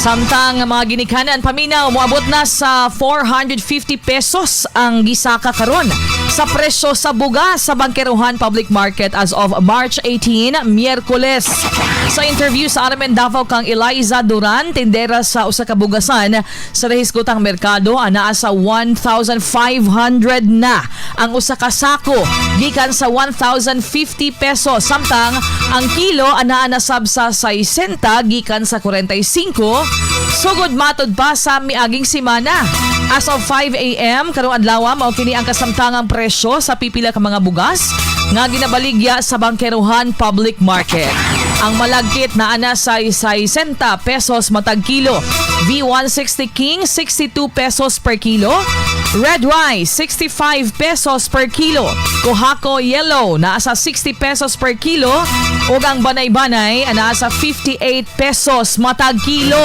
Samtang mga ginikanan paminaw, moabot na sa 450 pesos ang gisaka karon sa presyo sa bugas sa Bangkerohan Public Market as of March 18, Miyerkules. Sa interview sa RMN Davao kang Eliza Duran, tindera sa usa ka bugasan sa nahisgutang merkado, anaa sa 1,500 na ang usa ka sako gikan sa 1,050 pesos. Samtang ang kilo anaa na sab sa 60 gikan sa 45 sugod matod pa sa miaging simana. As of 5 a.m. karong adlaw, mao kini ang kasamtangang presyo sa pipila ka mga bugas nga ginabaligya sa Bangkerohan Public Market. Ang malagkit naa na sa 60 pesos matag kilo. V160 King, 62 pesos per kilo. Red rice, 65 pesos per kilo. Kohako Yellow naa sa 60 pesos per kilo ug ang banay-banay naa sa 58 pesos matag kilo.